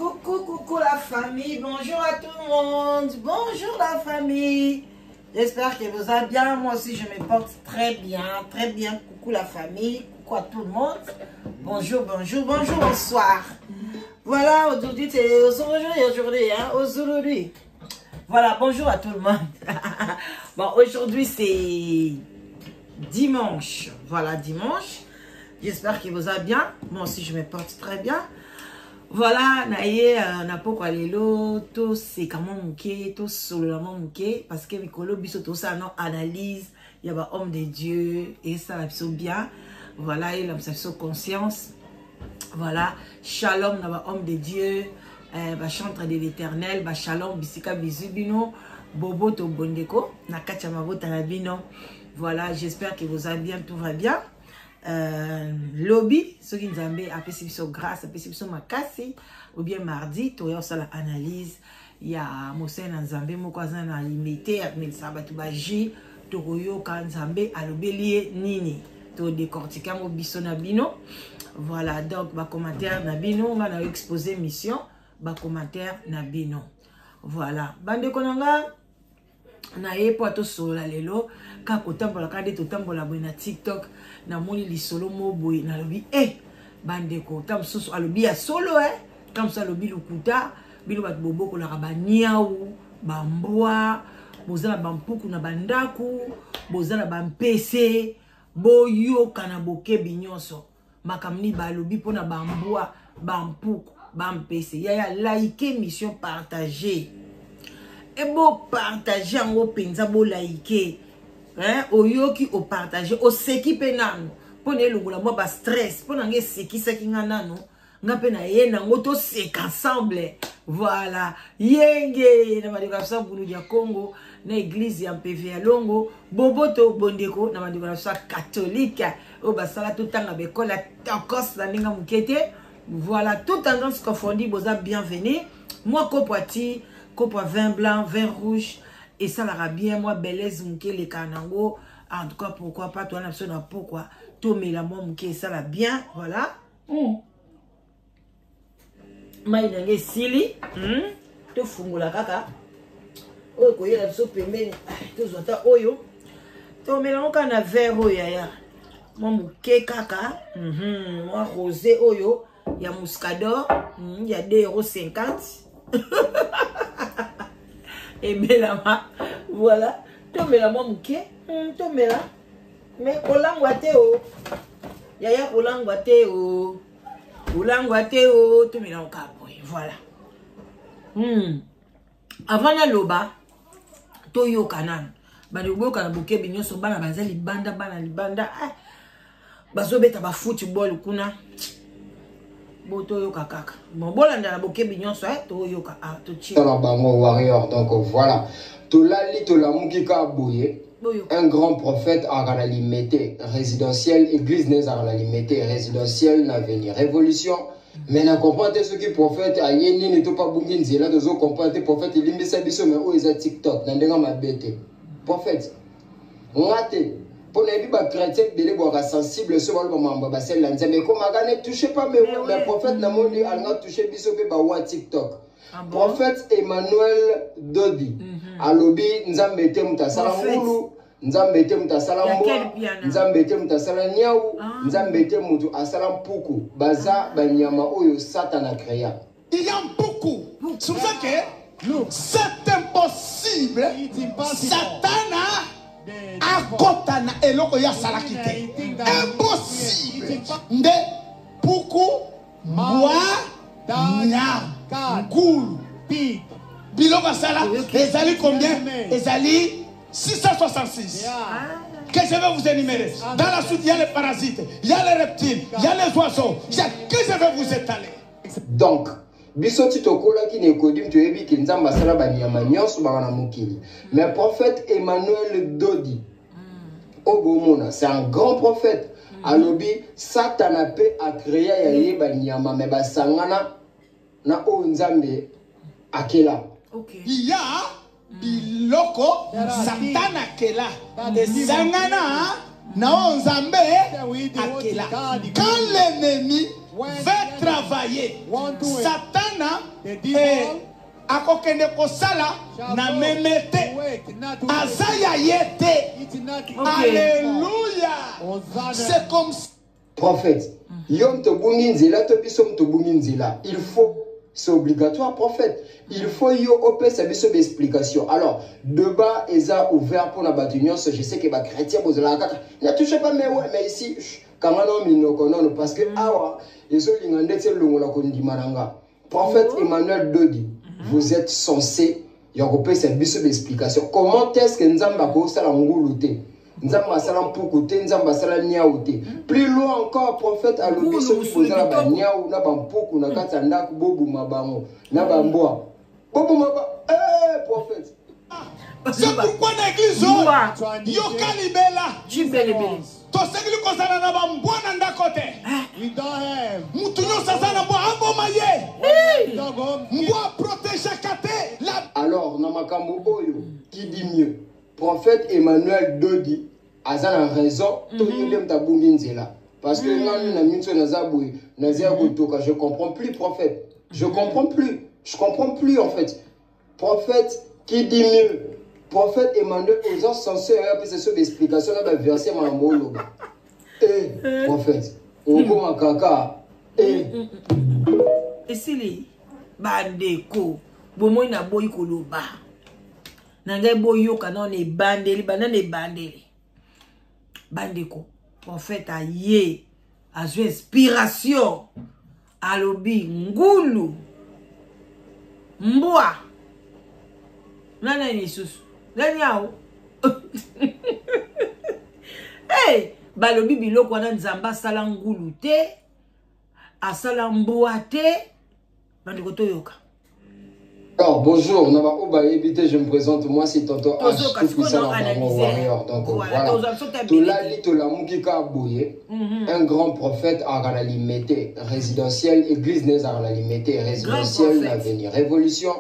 Coucou, coucou la famille, bonjour à tout le monde, bonjour la famille. J'espère que vous allez bien, moi aussi je me porte très bien, très bien. Coucou la famille, coucou à tout le monde. Bonjour, bonjour, bonjour, bonsoir. Voilà, aujourd'hui c'est aujourd'hui, aujourd'hui, hein, aujourd'hui. Voilà, bonjour à tout le monde. Bon, aujourd'hui c'est dimanche. Voilà, dimanche. J'espère que vous allez bien. Moi aussi je me porte très bien. Voilà, naye euh, na pokwa lelo toseka mwa moke tosolola mwa moke parce que mikolo biso tosala no analyse ya ba homme de Dieu esala biso bien. Voilà, elamisa biso conscience. Voilà, shalom na ba homme de Dieu, euh, ba chantre de l'Éternel, ba shalom bisika bizu bino, boboto bondeko na kati ya mabota na bino. Voilà, j'espère que vous allez bien, tout va bien. Euh, lobi soki nzambe apesi biso grâce apesi biso makasi ou bien mardi toya kosala analyse ya mosali na nzambe moko aza na limite amelisaka bato ba jus tokoyoka nzambe alobeli ye nini todecortike yango biso na bino. Voilà, donc bacommentaire na bino, nga na expose mission, bacommentaire na bino. Voilà, bandeko na nga, na ye mpo atosolola lelo kaka kotambola kaka nde totambola boye na TikTok, namoni lisolo mo boye, nalobi e eh, bandeko, ta mosusu alobi ya solo e, ta mosusu alobi lokuta. Bino bato bobokolaka baniau, bambwa, boza na bampuku na bandako, boza na bampese, boyoka na bokebi nyonso makambo nini balobi mpona bambwa, bampuku, bampese. Yaya, like mission, partage e, bopartage yango mpenza, bolike. Oyoki, opartage, oseki mpe nanu mpo na elongola mwa bastress mpo na nga esekisaki nga nanu, nga mpe na ye nango toseka ensemble. Voilà, yenge na bandeko na biso ya Buludi ya Congo na église ya Mpeve ya Longo, boboto bondeko na bandeko na biso ya catholique oyo basala totanga baekole ya tokos na ndenge moke te. Voilà, toute tendance confondue, boza bienvenue. Mwa kopo ati kopo ya vin blanc, vin rouge esalaka bien, mwa belaise moke elekaka nango. En tout cas, pourquoi pas, towana biso na pokwa tomela mwa moke, esala bien. Voilà. Mai na ngai esili. Tofungola kaka oyo koyela biso pembeni, tozwa ata oyo tomela yango kaka na verre oyo yaya, mwa moke kaka. Mwa rosé oyo ya muscador ya 2 euro 50 emelama. Voilà, tomela mwa moke. Tomela mais kolangwa te o yaya, kolangwa te o, kolangwa te o, tomela yango kaka boye. Voilà. Avant naloba, toyoka nanu bandeko, boyoka na bokebi nyonso. Bana baza libanda, bana libanda, ah, bazobeta bafootball kuna. Bo toyoka kaka, bon, bolanda na bokebi nyonso. Eh, toyoka, ah, totie na bango warrior. Donc voilà, tolali, tolamuki kaka boye, un grand prophète azalaka na Limete résidentielle, église ne ezalaka na Limete résidentielle na avenir Révolution. Mais na comprendre te soki prophète aye nini to mpo abungi nzela, tozo comprendre te. Prophète, elimbisa biso, mais oyo eza TikTok na ndenge mabe te. Prophète, nga te mpo nayebi bachrétien ebele bwaka sensible so baloba mambo ya basali na Nzambe ekomaka ne touche pas. Mais, mais prophète, namoni alinga touche biso mpe bawa TikTok. Ah bon? Prophète Emmanuel Dodi alobi Nzambe te moto asala ngulu, Nzambe te moto asala mbwa, Nzambe te moto asala niau, Nzambe te moto asala mpuku. Baza banyama oyo Satana créa. Il y a mpuku. C'est pour ça que c'est impossible Satana akota na eloko ye asalaki te. Impossible. Nde puku, mbwa, nya, ngulu, biloko asala ezali combien? Ezali 666 que je vais vous énumérer. Dans la suite, il y a les parasites, il y a les reptiles, il y a les oiseaux. Il y a que je vais vous étaler. Donc biso ti tokolaki na Ecodim, toyebi ke Nzambe asala banyama nyonso baka na mokili. Mais prophète Emmanuel Dodi oyo bomona, c'est un grand prophète, alobi Satana mpe acréa ya ye banyama, mais basangana na oyo Nzambe akela. Il y a biloko Satana akela esangana na oyo Nzambe akela. Quand l'ennemi veut travailler, Satan Satana eh, akokende kosala na meme te, aza ya ye te. Alléluia. C'est comme ça. Prophète, yo moto obungi nzela to biso moto obungi nzela? Il faut, c'est obligatoire, prophète. Il faut yo opesa biso explication. Alors, débat eza ouvert mpona bato nyonso. Je sais que bachrétien bozalaka kaka ne touche pas, mais ouais, mais ici, kanga no minoko nono, parce que awa ezolinga ndeti elongola kondima na nga. Prophète Emmanuel Dodi, vous êtes censé ya kopesa biso baexplication. Comment est ce que Nzambe akosala ngulu te, Nzambe asala mpuku te, Nzambe asala niau te? Plus loin encore, prophète alobi soki bozala baniau na bampuku na kati ya ndako, bobuma bango na bambwa, bobuma ba eh, prophète. C'est pourquoi na église oyo, yoka libela, tosengeli kozala na bambwa na ndako te. Mutu nyonso aza na mbwa, aboma ye. Mbwa aprotegeaka te la. Alors, na makambo oyo, qui dit mieux? Prophète Emmanuel Dodi aza na raison to ye nde moto abungi nzela? Parce que ngani na miso naza boye, naza ya kotoka. Je comprends plus, prophète, je comprends plus, je comprends plus en fait. Prophète, qui dit mieux? Prophète Emmanuel, oza censé apesa so baexplication na baverset makambo oloba. E prophète, okoma kaka e. Esili, bandeko. Bomoi naboyi koloba na ngai, boyoka nano ebandeli, banda na ebandeli. Bandeko, prophète aye, azwi inspiration, alobi ngulu, mbwa, nani lisusu, nani awo. Hey, balobi biloko wana, Nzambe asala ngulu te, asala mbwa te. Bandeko, toyoka. Alors, bonjour, na ba bayebi te, je me présente, moi c'est Tonton H, tout puissant na bango warrior. Donc voilà. Tolali tolamuki ka boye. Un grand prophète aka na Limete, résidentiel, église na ezalaka na Limete, résidentiel na avenir Révolution.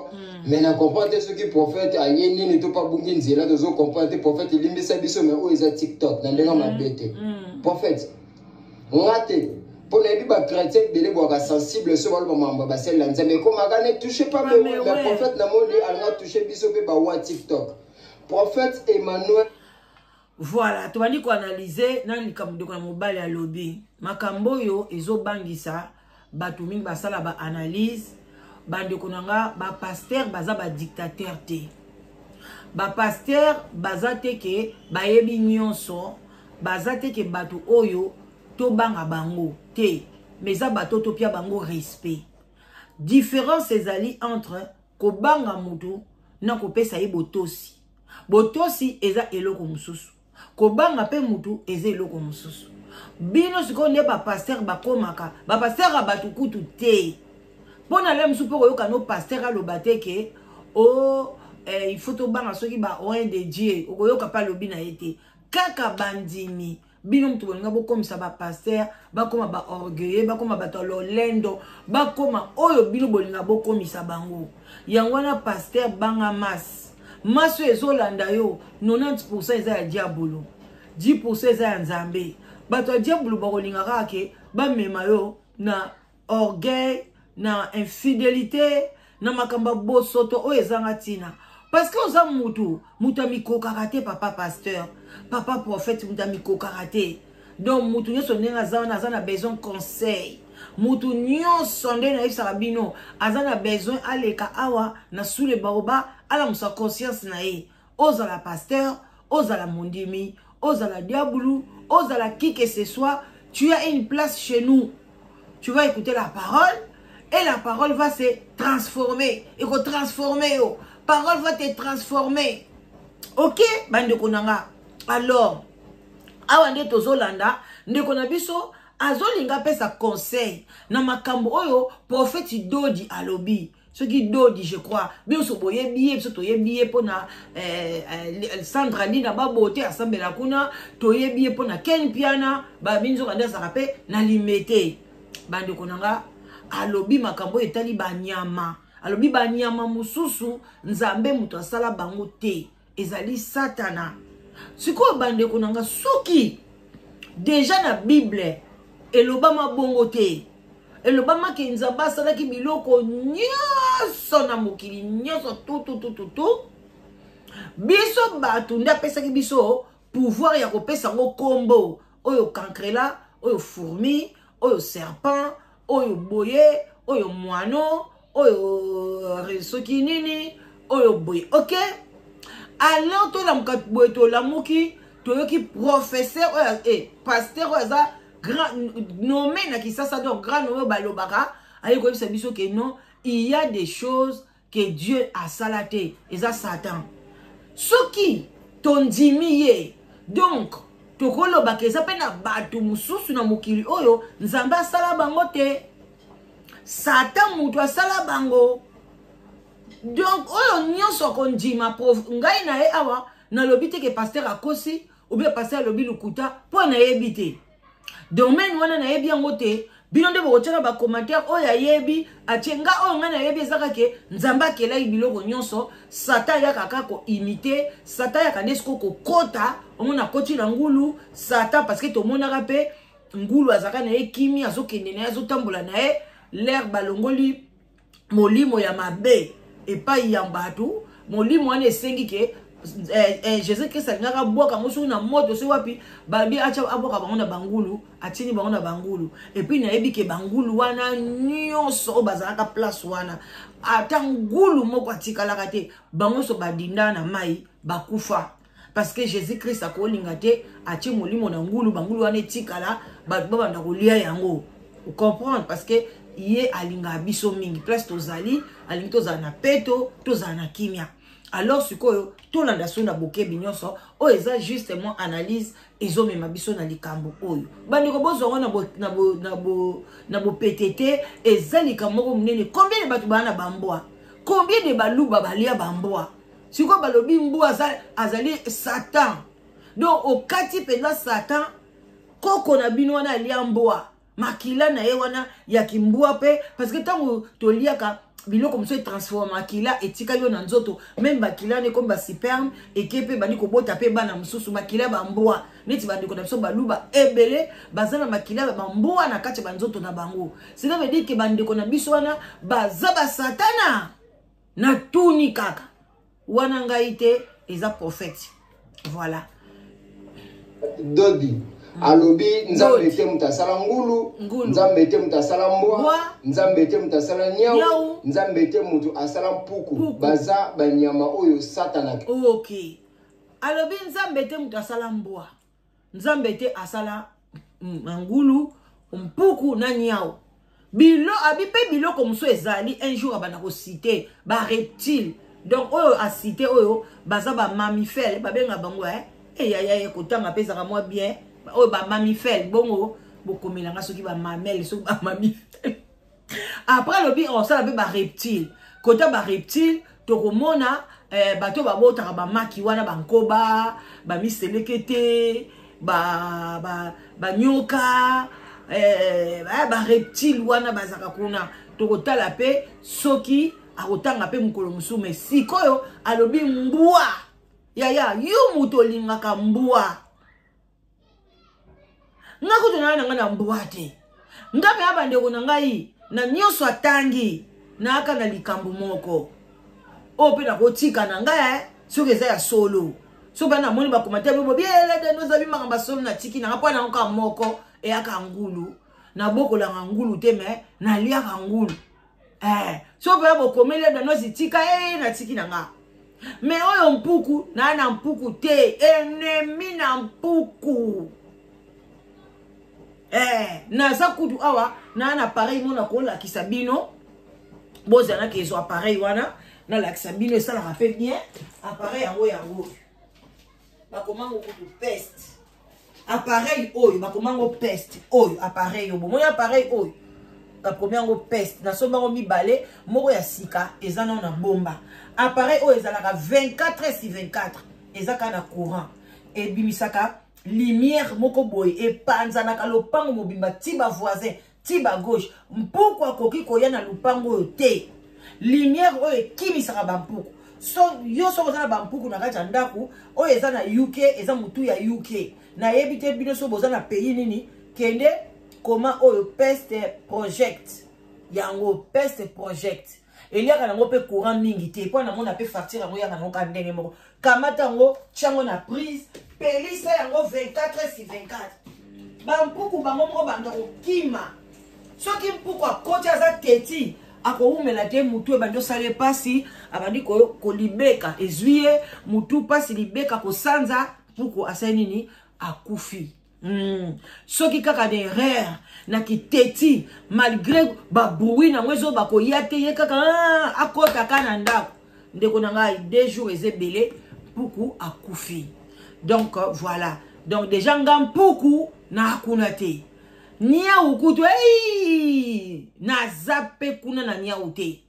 Mais na comprendre te soki prophète aye nini to pa bungi nzela, tozo comprendre te. Prophète, elimbisa biso, mais oyo eza TikTok na ndenge mabe te. Prophète, nga te, mpo nayebi bachrétien ebele bwaka sensible so baloba mambo ya basali na Nzambe, ekomaka ne touche pas. Mais prophète, namoni alinga touche biso mpe bawa TikTok. Prophète Emmanuel. Voilà, tobandi koanalyse na likambo ndeko na mobali alobi. Makambo oyo ezobangisa bato mingi basala baanalyse. Bandeko na nga, bapasteur baza badictateur te, bapasteur baza te ke bayebi nyonso, baza te ke bato oyo tobanga bango te, mais eza bato topia bango respect. Différence ezali entre kobanga motu na kopesa ye botosi. Botosi eza eloko mosusu, kobanga mpe mutu eza eloko mosusu. Bino sikoyo nde bapasteur bakomaka bapasteur ya bato kutu te, mpo na le mosusu mpo koyoka no pasteur aloba te ke o oh, eh, il faut tobanga soki ba oint de Dieu, okoyoka mpe alobi na ye te. Kaka bandimi, bino moto bolinga bokomisa bapasteur bakóma baorgueilleux, bakóma bato ya lolendo, bakóma oyo bino bolinga bokomisa bango. Yango wana, pasteur, banga masse. Masse oyo ezolanda yo, 90 eza ya diabolo, 10 eza ya Nzambe. Bato ya diabolo bakolinga kaka ke bamema yo na orgueil, na infidélité, na makambo ya bosoto oyo ezanga ntina, parce que oza mutu, mutu amikokaka te. Papa pasteur, papa prophète, mutu amikokaka te. Donc mutu nyonso ndenge aza wana, aza na besoin conseil. Mutu nyonso nde nayebisaka bino, aza na besoin aleka awa na sule baoba, alamusa conscience na ye. Ozala pasteur, ozala mondimi, ozala diabulu, ozala qui que ce soit, tu as une place chez nous. Tu vas écouter la parole et la parole va se transformer, ekotransformer yo. Parole va te transformer. Ok, bandeko na nga, alors awa nde tozolanda ndeko na biso azolinga apesa conseil na makambo oyo prophète Dodi alobi. Soki Dodi, je crois biso boyebi ye, biso toyebi ye mpona eh, Sandra Lina babote asambela kuna, toyebi ye mpona Ken Piana babinzoka nde azalaka mpe na Limete. Bandeko na nga, alobi makambo oyo etali banyama. Alobi banyama mosusu, Nzambe moto asala bango te, ezali Satana. Sikoyo, bandeko na nga, soki deja na Bible elobama bongo te, Elobamaki Nzambe asalaki biloko nyonso na mokili nyonso tututututu. Biso bato nde apesaki biso pouvoir ya kopesa yango kombo, oyo cancrela, oyo fourmi, oyo serpent, oyo boye, oyo moineau, oyo euh, soki nini, oyo boye. Ok, alors tolamuka boye, tolamuki, toyoki professeur oyo, eh, pasteur oyo aza grand nommé na Kisasa, donc grand nommé balobaka, aye koyebisa biso ke non, il y a des choses que Dieu asala te, eza Satan. Soki tondimi ye, donc tokolobaka eza mpe na bato mosusu na mokili oyo Nzambe asala bango te, Satan moto asala bango. Donc oyo nyonso akondima ngai na ye awa, nalobi te ke pasteur akosi ou bien pasteur alobi lokuta, mpo nayebi te domaine wana, nayebi yango te. Bino nde bokotia na bacommentaire oyo ayebi atie. Nga oyo ngai nayebi eza kaka Nzambe akelaki biloko nyonso. Satan ayaka kaka koimiter. Satan ayaka nde sikoyo kokota, omona akoti na ngulu Satan, parce que tomonaka mpe ngulu azalaka na ye kimi, azokende na ye, azotambola na ye. Lere balongoli molimo ya mabe epai ya bato, molimo wana esengi ke jésus Christ alingaka abwaka yango soki na moto, soki wapi. Balobi atya, abwaka bango na bangulu, atindi bango na bangulu. Et puis nayebi ke bangulu wana nyonso oyo bazalaka place wana, ata ngulu moko atikalaka te. Bango nyonso badinda na mai, bakufa, parce que Jésus Christ akolinga te atie molimo na ngulu, bangulu wana etikala, bato babanda kolia yango. Comprendre? Parce que ye alingaka biso mingi. Place tozali, alingi tozala na peto, tozala na kimia. Alors sikoyo tolanda so na bokebi nyonso oyo eza justement analyse ezomema biso na likambo oyo. Bandeko, bozwa yango na bopete te. Eza likambo moko monene. Combien de bato baa na bambwa? Combien de Baluba balia bambwa? Sikoyo balobi mbwa azali Satan. Donc okati mpenza Satan, koko na bino wana alia mbwa, makila na ye wana ya kimbwa mpe, parce que ntango toliaka biloko mosusu etransforme makila, etikali yo na nzoto. Même bakila wana ekomi basperme, eke mpe bandi kobota mpe bana mosusu, makila bambwa. Neti bandeko na biso Baluba ebele baza na makila ya bambwa na kati ya banzoto na bango. Cela veut dire ke bandeko na biso wana baza basatana. Natuni kaka wana, ngai te, eza prophète. Voilà. Dodi alobi Nzambe te moto asala ngulu, Nzambe te moto asala mbwa, Nzambe te moto asala nyau, Nzambe te moto asala mpuku. Baza banyama oyo Satana. Ok, alobi Nzambe te moto asala mbwa, Nzambe te asala ngulu, mpuku na nyau. Bilo abi mpe biloko mosusu ezali. Un jour abanda kociter bareptile. Donc oyo aciter oyo baza bamammifère, babenga bango eyaya ye kotanga mpe ezaka mwa bien. Oyo bamammifère, bongo bokomelanga soki bamamelle, soki bamammifère. Après alobi osala mpe bareptile. Kota bareptile, tokomona bato babotaka bamaki wana, bankoba, bamiseleke banyoka, bareptile wana bazalaka kuna. Tokotala mpe soki akotanga mpe mokolo mosusu. Mais sikoyo alobi mbwa. Yaya, yo moto olingaka mbwa, nga kutu na ngai na mbwa te. Nga mpe ya bandeko na ngai na nyonso atangi, nayaka na likambo moko oyo mpe nakotika na ngai. Soki eza ya solo, soki bana namoni bacommentaire bobo bielede ozabi makambo ya solo, natiki nanga mpo nango kaka moko eyaka ngulu. Nabokolanga ngulu te, mais naliaka ngulu. So mpe bokomeli danosi, tika e, natiki na nga. Mais oyo mpuku, naa na mpuku te, ennemi na mpuku. Naza kutu awa naa na appareil mo nakolakisa bino. Bozalaki ezwa appareil wana, nalakisa bino, esalaka mpe bien. Appareil yango bakomango kutu peste. Appareil oyo bakomango peste. Oyo appareil oyo bomoni, appareil oyo bakomi yango peste. Nasombango mibale, moko ya sika eza nano na bomba. Appareil oyo ezalaka 24 heures sur 24, eza kaka na courant, ebimisaka lumière moko boye, epanzanaka lopango mobimba, ti bavoisin, ti bagauche. Mpuku akoki koya na lopango oyo te. Lumière oyo ekimisaka bampuku. So yo soki oza na bampuku na kati ya ndako, oyo eza na UK, eza motu ya UK, nayebi te bino so boza na pays nini. Kende Koma oyo Peste Project, yango Peste Project eliaka nango mpe courant mingi te, mpo namona mpe facture yango eyaka nango kaka ndenge moko. Kamata yango, tia yango na prise, pelisa yango 24 sur 24. Bampuku bango moko banda kokima. Soki mpuku akoti aza teti, akowumela te, mutu ebandi osala ye mpasi, abandi kolibeka, ezwi ye mutu mpasi, libeka kosanza, mpuku asali nini? Akufi. Soki kaka na erreur na kiteti, malgré babruit nango ezoba koya te, ye kaka akota kaka na ndako. Ndeko na ngai, 2 jours eza ebele, mpuku akufi. Donc voilà, donc déjà nga mpuku na kuna te, niau kutu ei naza mpe kuna na niau te.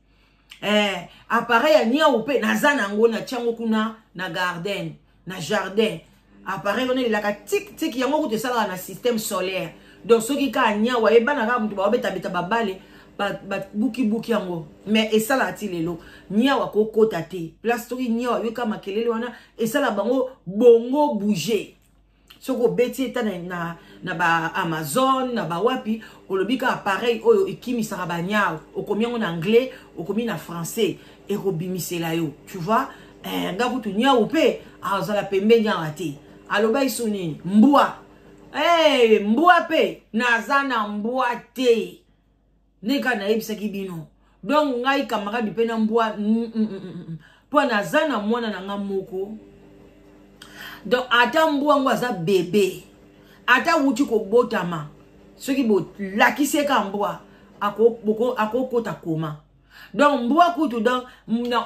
Appareil ya niau mpe naza nango, natia yango kuna na garden, na jardin. Appareil wana elelaka tik tik, yango kutu esalaka na système solaire. Donc soki kaka niau ayebana kaka moto baobetabeta babale, babukibuki yango, mais esalaka ti lelo niau akokota te place. Soki niau ayoka makelele wana, esala bango bongo bouger. Soki obeti eta na ba Amazon, na bawapi, olobi ka appareil oyo ekimisaka banyau, okomi yango na anglais, okomi na français, ekobimisela yo, tu vois. Nga kutu nyau mpe azala pembeni awa te. Aloba isu nini? Mbwa. Mbwa mpe naza na mbwa te, ndenge kaka nayebisaki bino. Donc ngai camarade mpe na mbwa, mpo naza na mwana na nga moko. Donc ata mbwa yango aza bebe, ata wuti kobotama, soki bolakisi ye kaka mbwa, akokota koma. Donc mbwa kutu, donc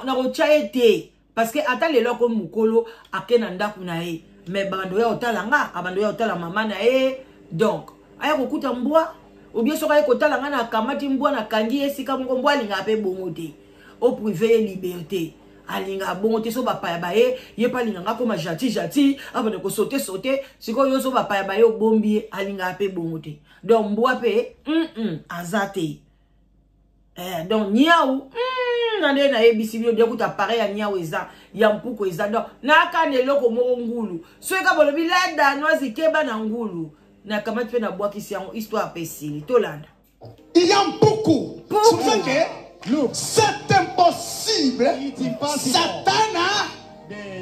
nakotya ye te, parce que ata lelo akomi mokolo, ake na ndako na ye, mais bando ya kotala nga, abando ya kotala mama na ye, donc aya kokuta mbwa. Obie soki aye kotala nga, nakamati mbwa, nakangi ye esika moko. Mbwa alingaka mpe bongo te, oprive ye liberté, alingaka bongo te. So bapaya baye, ye mpe alingaka akoma gentil gentil, abanda kosote sote. Sikoyo yo so bapaya baye, obombi ye, alingaka mpe bongo te. Donc mbwa mpe aza te. Donc niau, na nde nayebisi bino bia kuta appareil ya niau eza, ya mpuku eza. Donc naka na eloko moko ngulu, soki ka bolobi la danoise keba na ngulu, nakamati mpe nabwakisi yango, histoire mpe esili. Tolanda. Il y a mpuku. C'est que c'est impossible. Satana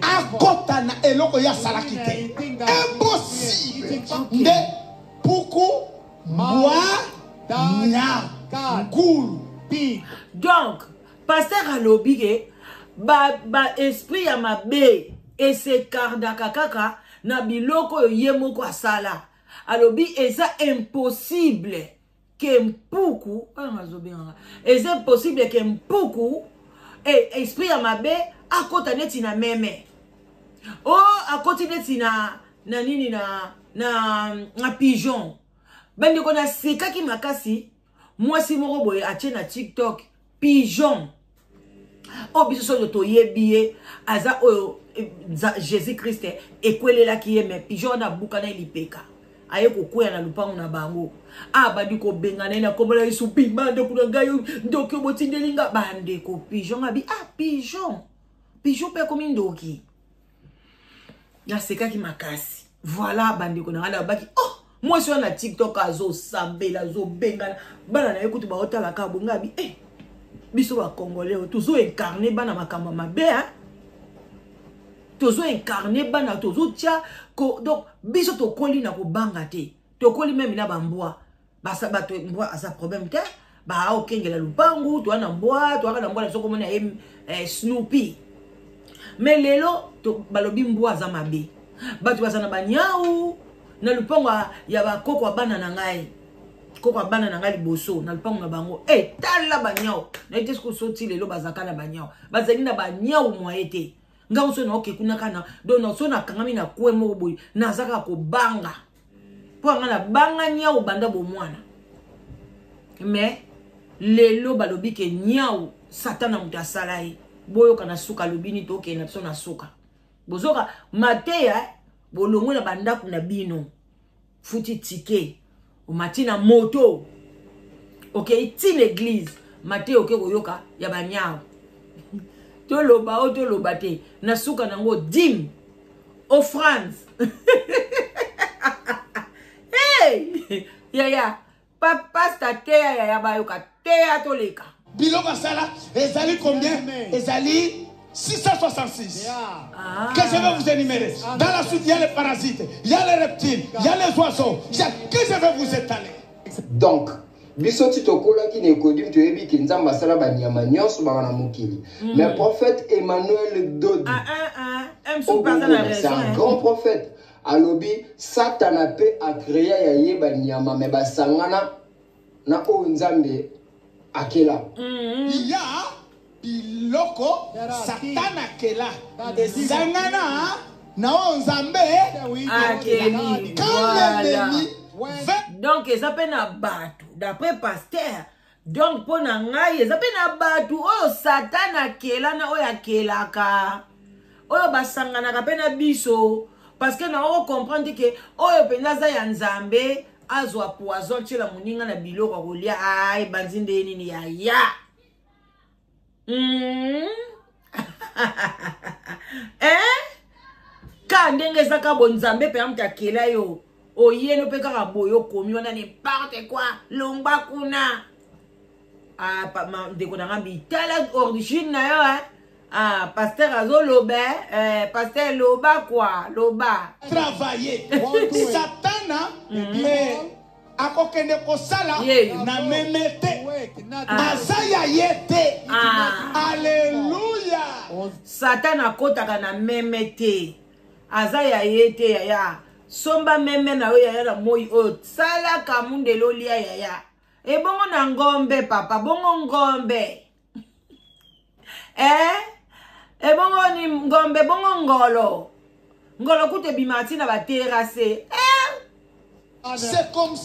akota na eloko ya asalaki te, impossible. Nde puku, mbwa, nya, ngulu. Donc pasteur alobi ke ba esprit ya mabe esekardaka kaka na biloko oyo ye moko asala. Alobi eza impossible ke mpuku oyo nazobengaka, eza impossible ke mpuku esprit ya mabe akota neti na meme o akoti neti na nini, na pigeon. Bandeko, nasekaki makasi. Mwasi moko boye atie na TikTok pigeon oyo biso soki toyebi ye aza oyo Jésus Christ ekwelelaki ye, mais pigeon wana abukana ye lipeka, aye kokwea na lupango na bango, abandi kobengana ye na kombo na Yesu: "Bima, ndeko na ngai, ndoki obotindeli nga." Bandeko, pigeon abi pigeon, pigeon mpe akomi ndoki. Nasekaki makasi. Voilà, bandeko na ngai, nalobaki: "Oh, mwasi wana na TikTok azosambela, azobengana bana na ye kutu baotalaka bongo." Abi biso bacongolais oyo tozoincarne bana makambo ya mabe, tozoincarne bana, tozotia. Donc biso tokoli na kobanga te, tokoli même na bambwa. Basa bato, mbwa aza problème te, baokengela lupangu, toa na mbwa, toaka na mbwa na biso komona ye Snoopy. Mais lelo balobi mbwa aza mabe, bato baza na banyau na lupango ya bakoko ya bana na ngai. Koko ya bana na ngai liboso na lupango na bango, tala banyau. Nayebi te soki osoti lelo bazalaka na banyau, bazali na banyau mwaye te. Ngango so naoke kuna kana, donc so nakangami na kwe moko boye, naza kaka kobanga mpo yanga nabanga nyau banda bomwana. Mais lelo balobi ke nyau, Satana moto asala ye. Boyoka na suka alobi nini. Tokende na biso na suka. Bozoka mateya, bolongwe na bandako na bino, futi ticket, omati na moto, okei ti na église, mateya oke koyoka ya banyau. Toloba oyo toloba te, na suka nango dîme, offrande. Hey! Yaya. Pasta teya yaya bayoka teya toleka. Biloko asala ezali combien? Ezali 666. Ah. Que je vais vous énumérer. Dans la suite, il y a les parasites, il y a les reptiles, il y a les oiseaux. Il y a... Que je vais vous étaler. Donc, biso ti tokolaki na ekodim toyebi ke nzambe asala banyama nyonso baka na mokili. Mais prophète Emmanuel Dodi, Ah, ah, ah. c'est un grand prophète, alobi satana pe akrea ya ye banyama me basangana na oyo nzambe akela. Il y a biloko satana akela esangana na oyo nzambe akeli. Quand l'ennemi veut Donc eza mpe na bato d'après pasteur. Donc mpo na ngai eza mpe na bato oyo satana akela na oyo akelaka, oyo basanganaka mpe na biso, parce que na comprendre ke oyo mpenza aza ya nzambe azwa poison tiela moninga na biloko ya kolia. Ah, ebandi nde nini ya ya. Eh? Ka ndenge ezaka bo nzambe mpe moto akela yo oyeno mpe kaka boye okomi wana n'importe quoi, longwa kuna. Ah, ndeko na nga mitala origine na yo, eh? Ah, pasteur azoloba, eh, pasteur loba quoi, loba. Travailler satana eh, akokende kosala na meme te, aza ya ye te. Alleluya. Satan akotaka na meme te, aza ya ye te. Yaya, somba meme na yo yaya na moi oyo salaka mundele olia yaya. Ebongo na ngombe papa, bongo ngombe, eh? Ebongo ni ngombe, bongo ngolo ngolo kuta ebima ntina baterrasse, eh? C'est comme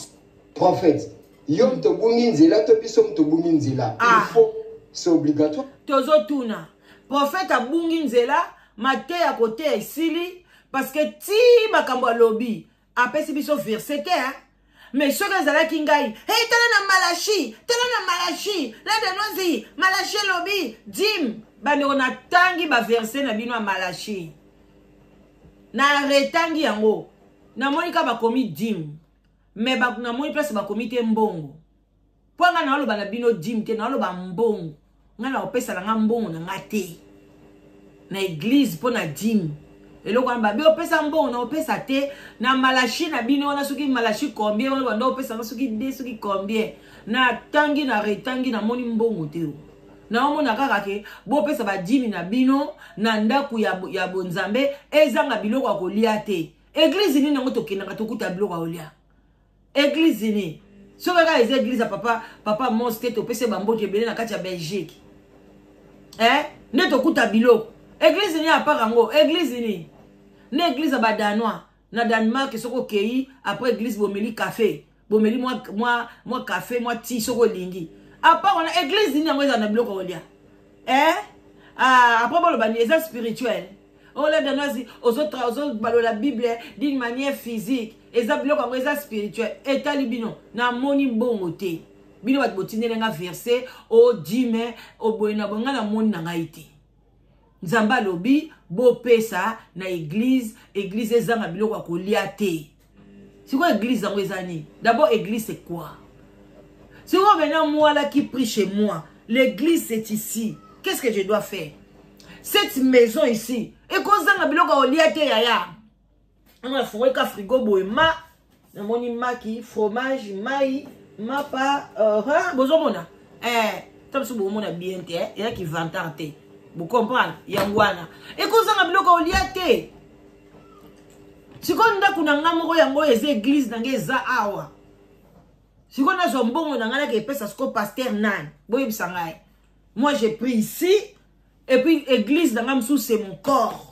Prophète, yo moto obungi nzela to biso moto obungi nzela? Ah. Il faut, c'est obligatoire. Tozotuna prophète abungi nzela, mateya koteya esili, parce que ti makambo alobi apesi biso verset te, hein? Mais soki ezalaki ngai, hey, tala na Malachi, tala na Malachi la danoisi, Malachi elobi dîme. Bandeko, natangi baverset na bino ya Malachi, na retangi yango, namoni kaka bakomi dîme, mais namoni place bakomi te mbongo. Mpo ngai naoloba na bino dîme te, naoloba mbongo. Ngai naopesala nga mbongo na nga te na église mpo na dîme. Eloko wana babi opesa mbongo na opesa te na Malachi na bino wana. Soki Malachi combien wana banda opesanga, soki de soki combien, natangi na retangi, namoni mbongo te. O naomona kaka ke bopesa badîme na bino na ndako ya bonzambe ezanga biloko ya kolia te. Église nini yango tokendaka tokuta biloko ya kolia? Église nini? Soki kaka eza église ya papa Mos te, topesi bambote ebele na kati ya Belgique, eh? Nde tokuta biloko. Église nini apart yango? Église nini? Nde église ya badanois na Danemark. Soki okei après église, bomeli café, bomeli mwa café, mwa ti soki olingi. Apart wana, église nini yango ezala na biloko kolia, eh? Ah, après boloba nini? Eza spirituel. Oyo danoise ozobalola Bible d'une manière physique, eza biloko yango eza spirituel. Etali bino. Namoni mbongo te. Bino bato botindeli nga verset odîme oboye na boye, ngai namoni na ngai te. Nzambe alobi bopesa na église, église ezanga biloko ya kolia te. Sikoyo église yango eza nini d'abord? Église, c'est quoi? Sikoyo maintenant, moi là qui prie chez moi, l'église, c'est ici. Qu'est-ce que je dois faire? Cette maison ici ekozanga biloko ya kolia te yaya. Anga nafungoli ka frigo boye, ma namoni maki, fromage, mai, mapa, bozomona, eh, ta biso bomona bien te, eh, ezaki vantard te, bocomprendre yango wana. Ekozanga biloko ya kolia te. Sikoyo ndako na nga moko yango oyo eza église na ngai, eza awa. Sikoyo nazwa mbongo na ngai naka epesa sikoyo pasteur nani? Boyebisa ngai. Moi, j'ai pris ici et puis église na ngai mosusu, c'est mon corps.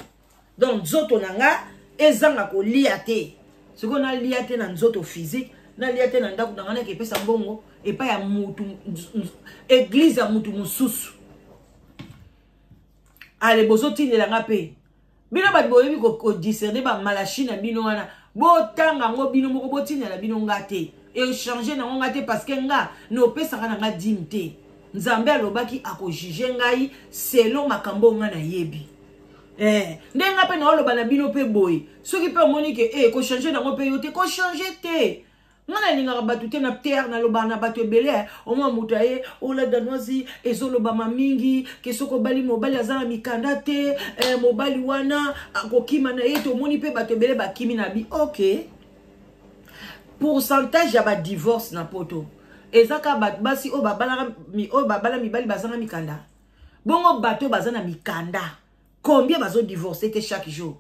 Donc nzoto na nga ezanga kolia te. Sikoyo nalia te na nzoto physique, nalia te na ndako na ngai, naka epesa mbongo epai ya mutu, église ya mutu mosusu. Ale, bozotindela nga mpe bino bato boyebi kodiscerner bamalachi na bino wana, botanga yango bino moko, botindela bino nga te, échange nango nga te, parce que nga nopesaka na nga dîme te. Nzambe alobaki akojuger ngai selon makambo oyo nga nayebi. Eh, nde nga mpe naoloba na bino mpe boye, soki mpe omoni ke eh, kochanger nango mpe yo te, kochanger te. Nga nalingaka bato te na terre, nalobaka na bato ebele. Eh. Omwa moto aye ola danoisi ezolobama mingi ke soki obali mobali aza na mikanda te, eh, mobali wana akokima na ye. Tomoni mpe bato ebele bakimi na bi. Ok, pourcentage ya badivorce na poto eza kaka bato basi oyo babalaka, oyo babala mibali bazanga mikanda. Bongo bato oyo baza na mikanda, combien bazodivorce te chaque jour?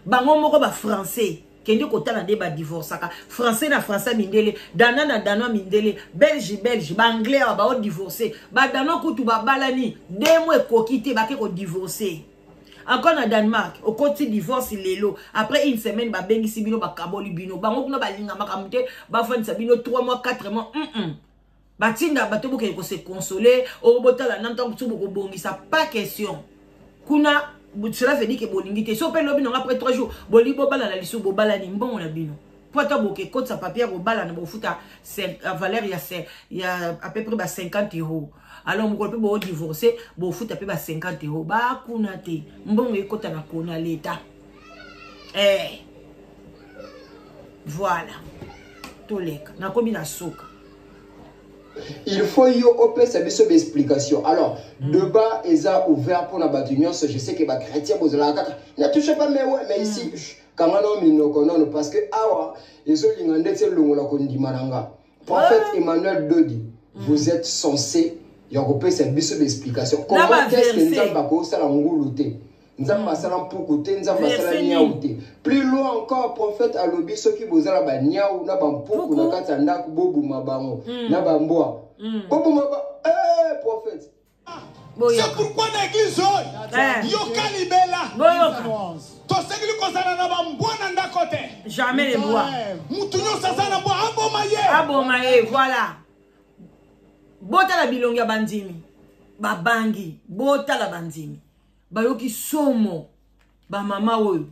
Bango moko bafrançais, kende kotala nde badivorçaka. Français na français mindele, danois na danois mindele, belge belge, baanglais awa baodivorce. Badanois kutu babalani 2 mois ekoki te, bake kodivorce. Encore na Danemark, okoti divorce lelo, après une semaine babengisi bino, bakaboli bino. Bango kuna balinga makambo te bafandisa bino 3 mois, 4 mois. Batinda bato bokende kose consoler, oyo botala na ntango mosusu bokobongisa. Pas question kuna. Cela veut dire ke bolingi te. So mpe lobi nanga, après 3 jours, bolingi bobalana lisusu, bobalani, mbongo na bino. Po ata boke kotisa papier ya kobalana, bofuta valeur ya à peu près ba 50 euros. Alors mokolo mpe boodivorce, bofuta mpe ba 50 euros. Bakuna te, mbongo ekota na kona leta. Eh. Voilà, toleka, nakomi na suka. Il faut yo opesa biso baexplication. Alors, débat eza ouvert mpona bato nyonso. Je sais que bachrétien bozalaka kaka ne touche pas, mais ouais, mais ici, kanga no minoko nono, parce que awa ezolinga ndeti elongola kondima na nga. Prophète Emmanuel Dodi, vous êtes censé ya kopesa biso baexplication. Comment est-ce que Nzambe akosala ngulu te, Nzambe asala mpuku te, Nzambe asala niau te? Plus loin encore, prophète alobi soki bozala baniau na bampuku na kati ya ndako, bobuma bango na bambwa, bobuma ba. Eh, prophète! C'est pourquoi na église oyo, yoka libela, tosengeli kozala na bambwa na ndako te. Jamais les mbwa. Mutu nyonso aza na mbwa, aboma ye. Aboma ye, voilà. Botala bilongi ya bandimi, babangi. Botala bandimi, bayoki somo. Bamama oyo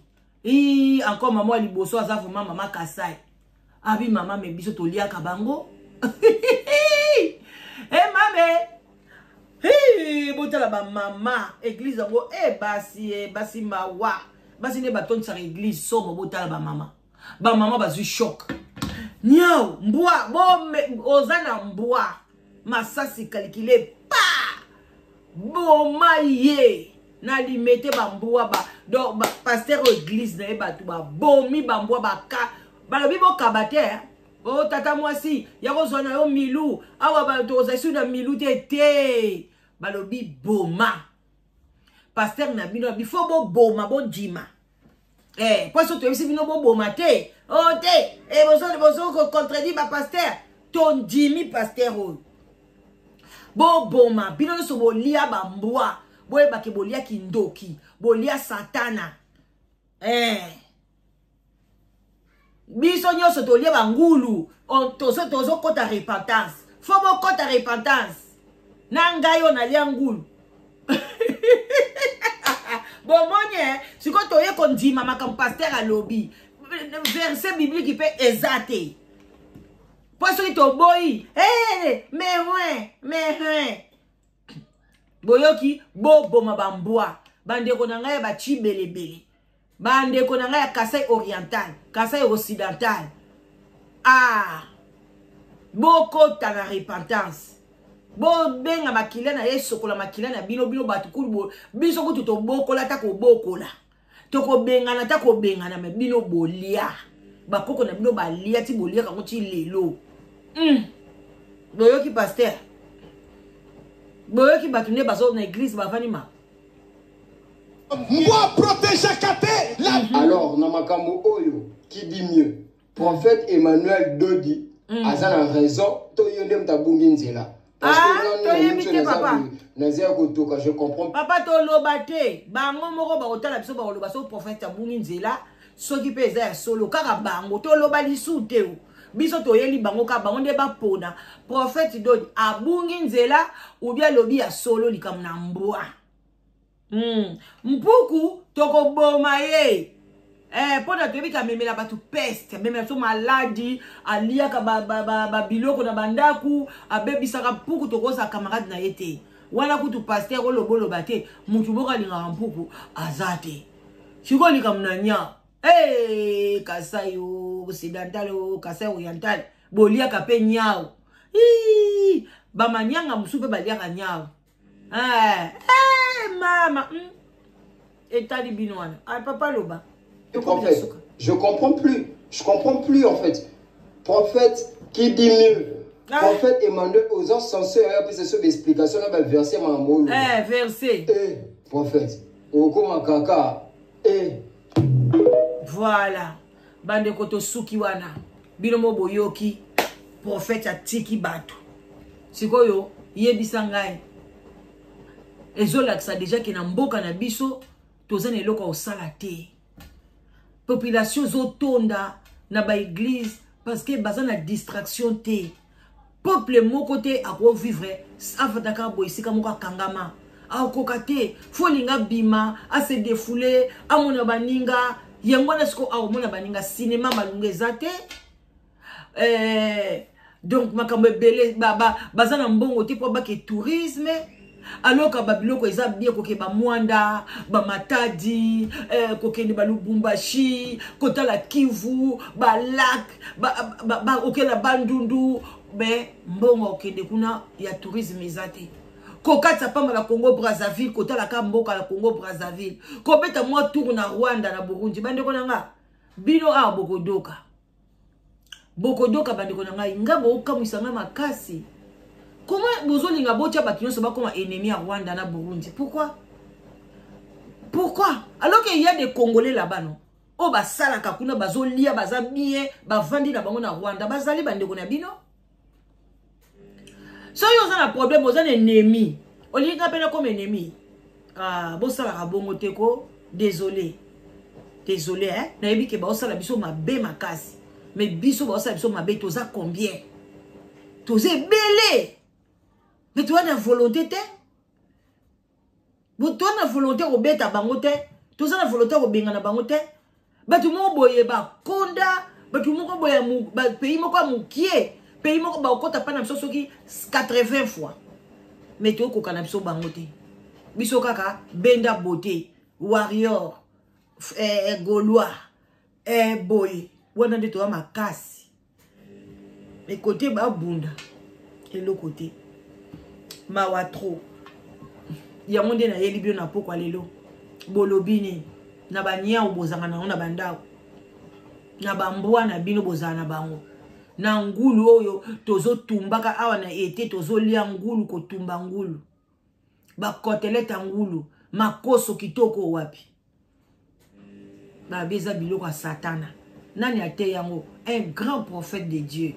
i encore, mama ya liboso aza vraiment mama Kasai. Abi mama, me biso toliaka bango. E mame, botala bamama église yango. E basi, e basi, mawa. Basi nde batondisaka église, somo. Botala bamama, bamama bazwi choc. Niau, mbwa, bo oza na mbwa, masasi kalikile pa, boma ye. Na Limete, bambwa ba, donc ba, pasteur oyo église na ye, bato babomi bambwa, baka balobi bokaba te. O tata mwasi ya kozwa na yo milu awa, bato kozala su na milu te te. Balobi boma. Pasteur na bino bifo boboma, bondima. Eh, mpo so toyebisi bino boboma te, o oh, te. Eh, bozo kocontredire bapasteur. Tondimi pasteur oyo, boboma bino nyonso bolia bambwa. Boyebake bolia kindoki, bolia satana. Eh. Biso nyonso tolia bangulu, tozokɔta repentance. Fo bokɔta repentance na ngai oyo nalia ngulu. Bomoni e sikoyo toye kondima makambo pasteur alobi, verset biblique mpe eza te. Mpo soki toboyi, hey, mais ouais, mais ouais. Boyoki, boboma bambwa. Bandeko na ngai ya bacibelebele, bandeko na ngai ya Kasai Oriental, Kasai Occidental, ah, bokota na repentance. Bobenga makila na ye, sokola makila na bino. Bino bato kulu, biso kutu tobokola ata kobokola, tokobengana ata kobengana. Me bino bolia, bakoko na bino balia ti boliaka yango ti lelo. Boyoki pasteur, boyoki bato nde bazo na église bavandi ma. Mbwa protégeaka te la. Alors, na makambo oyo, qui dit mieux? Prophète Emmanuel Dodi aza na raison to yo nde moto abungi nzela? Parce que toyebi te, papa. Naza ya kotoka, je comprends. Papa, toloba te. Bango moko bakotala biso, bakoloba soki prophète abungi nzela, soki mpe eza ya solo. Kaka bango, toloba lisu te. O biso toyeli bango, kaka bango nde bapona prophète Dodi abungi nzela ubi alobi ya solo. Likambo na mbwa. Mpuku tokoboma ye. Eh, mpo na toyebi amemela bato peste, amemela biso maladi, aliaka babiloko ba, ba, ba na bandako, abebisaka. Mpuku tokozala camarade na ye te. Wana kutu pasteur oloboloba te, motu moko alingaka mpuku aza te. Sikoyo likambo na nya. Hey, Kasai occidental, Kasai Oriental. Boliaka mpe nyau. Ii, bamanyanga mosusu mpe baliaka nyau. Eh, eh, mama. Etali bino wana. Ah, papa loba. Prophète, je comprends plus. Je comprends plus en fait. Prophète qui dit mieux. Ah. Prophète Emmanuel aux censeur et puis c'est explication là verset mambo. Eh, verset. Eh, prophète. Okoma kaka. Eh. Voilà. Bandeko tosuki wana. Bino mo boyoki. Prophète atiki bato. Sikoyo yebisa ngai. Ezolakisa déjà ke na mboka na biso toza na eloko ya kosala te. Population ezotonda na ba église parce que baza na distraction te. Peuple moko te akovivre afandaka boye esika moko akangama. Akokoka te, fo linga bima, a se défouler, amona baninga, yango wana siko akomona baninga cinéma malunga eza te. Donc makambo ebele baza na mbongo te po bake tourisme alors que ba biloko eza bien koke ba Mwanda, ba Matadi, kokende ba Lubumbashi, kotala Kivu, ba lac, ba okela Bandundu, mais mbongo okende kuna ya tourisme eza te. Kokatisa pamba na Congo Brazzaville, kotala ka mboka na Congo Brazzaville, kobeta mwa tour na Rwanda na Burundi, bandeko na nga bino awa bokodoka. Bokodoka bandeko na ngai, nga bokamwisa ngai makasi. Comment bozolinga botia bato nyonso bakoma ennemi ya Rwanda na Burundi? Pourquoi? Pourquoi? Alors qu'il y a des Congolais là-bas, non? Oyo basalaka kuna, bazolia, baza bien, bavandi na bango na Rwanda, bazali bandeko na bino. Soki oza na problème, oza na ennemi, olingi nga mpe nakoma ennemi. Ah, bosalaka bongo te ko, désolé. Désolé, hein? Nayebi ke baosala biso mabe makasi. Mais biso baosala biso mabe, toza combien? Toza ebele. Mais toza na volonté te. Toza na volonté kobeta bango te. Toza na volonté kobengana bango te. Bato moko boye bakonda, bato moko boye ba pays moko ya mokie, pays moko bakota pa na biso soki 80 fois. Mais tokoka na biso bango te. Biso kaka benda beauté, warrior, gaulois, boye. Wana nde toza makasi. Mais côté babunda eloko te. Mawa trop. Yango nde nayeli bino na pokwa lelo. Bolobi nini? Na banyau bozanga nango na bandako. Na bambwa na bino bozala na bango. Na ngulu oyo tozotumbaka awa na ete tozolia ngulu kotumba ngulu. Ba côtelette ya ngulu, makoso kitoko wapi? Ba beza biloko ya satana. Nani ate yango? Un grand prophète de Dieu.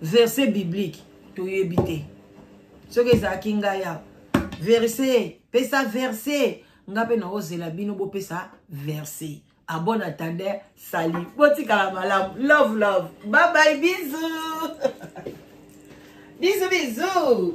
Verset biblique toyebi te. Soki ezalaki ngai awa. Verset, pesa verset. Nga pe naozela bino bopesa verset. À bon attendeur, salut. Botikala malamu. Love, love. Bye bye, bisous. Bisous, bisous.